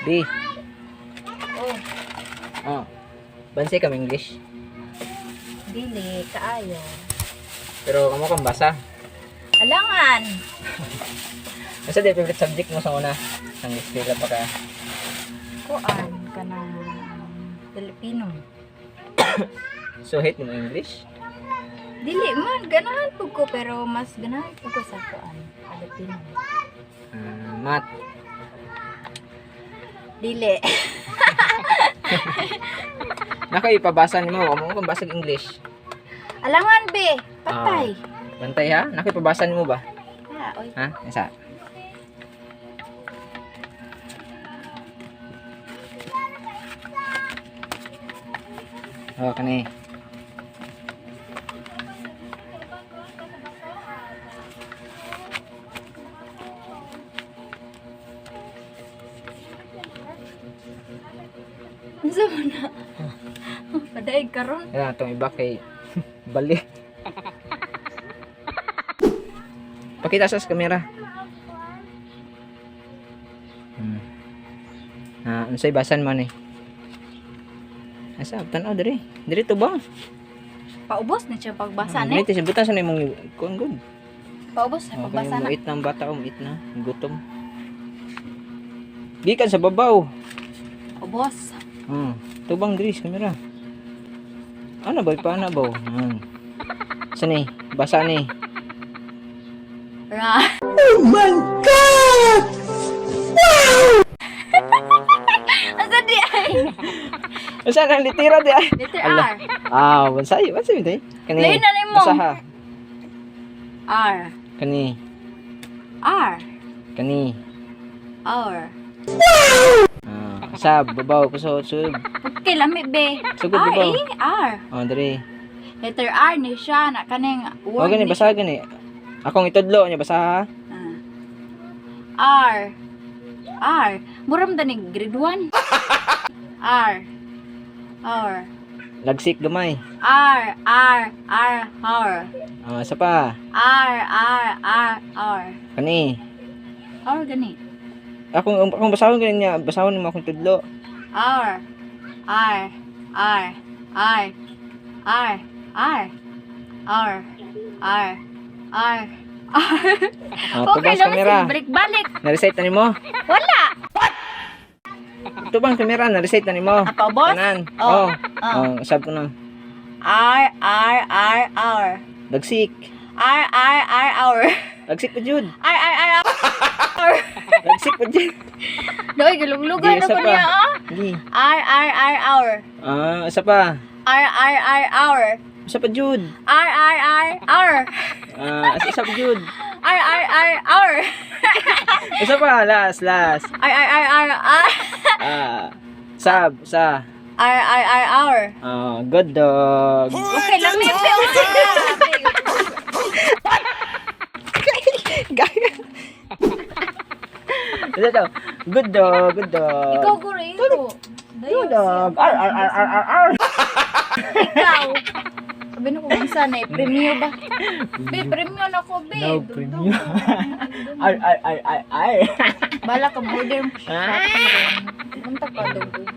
B. Oh, Oh. Bansay kami English. Dili kaayo. Pero kamo kang basa. Alangan. Asa di favorite subject mo sa una? Ang eskwela pa ka. Kuan kana Filipino. So hate mo English? Dili man ganahan pud ko, pero mas ganahan pud ko sa kuan Filipino. Ah, math. Dili. Nako ipabasa nimo, kamo kang basag English. Alangan be. Patay. Bantay ha? Nako ipabasa nimo ba? Ah, oy. Ha? Isa. Oh, kani. Unsa man na? Padaig karon. Yan atong iba kay bali. Pakita sa kamera. Ah, unsay basan man eh? Asa tan-aw diri. Diri to ba? Paubos na siya pagbasa ni. Diri sibutan sa imong kuan gud. Paubos na Okay, pagbasa na. muit na ang bata o muit na. Gutom. Gikan sa babaw. Ubos. Tubang diri sa kamera. Ano ba paano ba? Sa ni? Basa ni. Ra. Oh my God! Wow! Asa di ay? Asa nang litira di ay? Letter Ala. R. Ah, bansay, bansay di. Kani. Lain na nimo. Basa ha. R. Kani, R. kani. R. Ah, sa babaw kusod sud. Okay, lami be. Sugod R, babaw. eh, R. Oh, diri. Letter R ni siya na kaning Oh, word gani ni basa gani. Akong itudlo niya basa ha. Ah. R. R. Muram ta ni grade 1. R. R. Lagsik gamay. R R R R. Ah, isa pa. R R R R. Kani. R gani. Akong basahon gani niya, basahon nimo akong tudlo. R R R R R R R R R R. Ah, Okay tubang sa lang kamera. si balik balik. Na-reset na nimo. Wala. Tubang kamera, na-reset na nimo. Apa boss? Tanan. Oh. Oh. Oh, sab ko na. R R R R. Lagsik. R R R R. Lagsik pa jud. R R R R. Lagsik pa jud. Doy giluglugan Di, na isa ko pa. niya ah. Di. R R R R. Ah, isa pa. R R R R. Isa pa jud. R R R R. Ah, isa pa jud. R R R R. Isa pa, last, last. R R R R R. Ah, sab, sa. R R R R. Ah, good dog. Okay lang may Gaya. Isa to. Good dog, good dog. Ikaw ko rin ito. Good dog. R, R, R, R, R, R. Ikaw. Sabi na kung unsa na premyo ba? Be, premyo na ko, be. No premyo. R, R, R, R, R. Bala ka border mo. Punta ka dugdug.